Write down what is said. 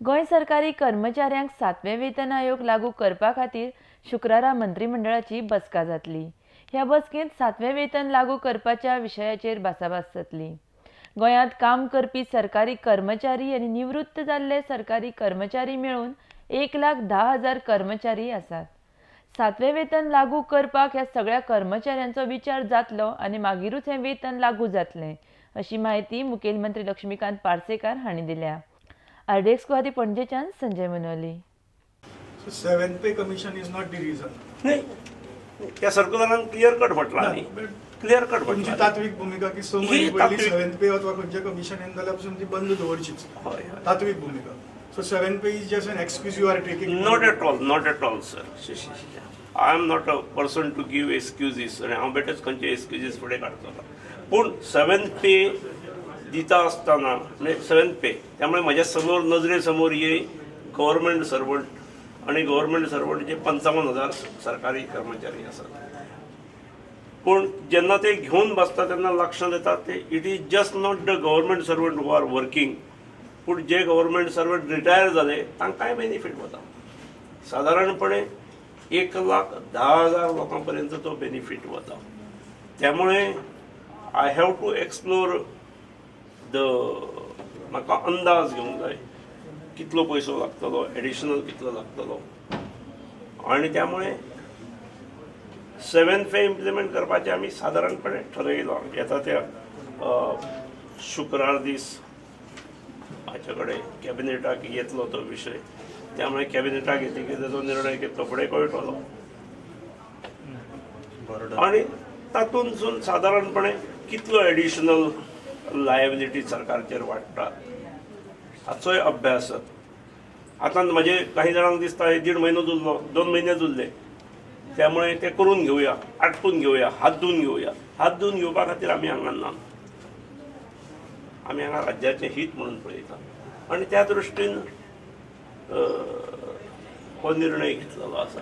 गोंय सरकारी कर्मचाऱ्यांक 7वें वेतन आयोग लागू करपा खातीर शुक्रारा मंत्रिमंडळाची बसका जातली. ह्या बसकेंत 7वें वेतन लागू करपाच्या विशयाचेर भासाभास जातली. गोंयांत काम करपी सरकारी कर्मचारी आनी निवृत्त जाल्ले सरकारी कर्मचारी मेळून 1,10,000 कर्मचारी आसात. 7वें वेतन लागू करपाक ह्या सगळ्या कर्मचाऱ्यांचो विचार जातलो आनी मागीरूच हें वेतन लागू जातलें अशी म्हायती मुखेलमंत्री लक्ष्मीकांत पार्सेकार हांणी दिल्या. आरडीएक्स गुवाहाटी पणजेच्यान Sanjay Manoli. Seventh pay commission is not the reason. नाही, त्या सर्क्युलरान क्लियर कट म्हटला न्ही, क्लियर कट तुमची म्हटला. तात्विक भूमिका की 6 ही म्हयने पयलीं तात्विक- सेव्हन्थ पे अथवा खंयचें कमिशन येना जाल्यार पसून ती बंद दवरचीच. हय हय. तात्विक भूमिका. So seventh pay is just an excuse you are taking. Not at all, not at all sir. I am not a person to give excuses आनी हांव बेठेच खंयचे एक्सक्युजीस फुडें काडचो ना. पूण सेव्हन्थ पे दिता आसतना म्हणजे सेव्हन्थ पे त्यामुळे म्हज्या समोर नजरे समोर ये गव्हर्मेंट सर्वंट आनी गव्हर्मेंट सर्वंटचे 55,000 सरकारी कर्मचारी आसात. पूण जेन्ना ते घेवन बसता तेन्ना लक्षांत येता ते it is just not the government servant who are working, पूण जे गव्हर्मेंट सर्वंट रिटायर जाले तांकांय बेनिफीट वता. सादारणपणे 1,10,000 लोकां पर्यंत तो बेनिफीट वता. त्यामुळे I have to explore the म्हाका अंदाज घेवंक जाय कितलो पयसो लागतलो, एडिशनल कितलो लागतलो, आनी त्यामुळे सेव्हन्थ पे इम्प्लिमेंट करपाचें आमी सादारणपणे ठरयलां. येता त्या शुक्रार दीस हाचे कडेन कॅबिनेटाक येतलो तो विशय, त्यामुळे कॅबिनेटाक येतकीर ताचो निर्णय घेतलो फुडें कळटलो. आनी तातूंतसून सादारणपणे कितलो एडिशनल लायबिलिटी सरकारचेर वाडटा हाचोय अभ्यास जाता. आतां म्हजे काही जाणांक दिसता हे 1.5 म्हयनो उरलो, 2 म्हयने उरले, त्यामुळे ते करून घेवया, आटपून घेवया, हात धुवून घेवया. हात धुवून घेवपा खातीर आमी हांगा ना, आमी हांगा राज्याचें हीत म्हणून पळयता आनी त्या दृश्टीन हो निर्णय घेतलेलो आसा.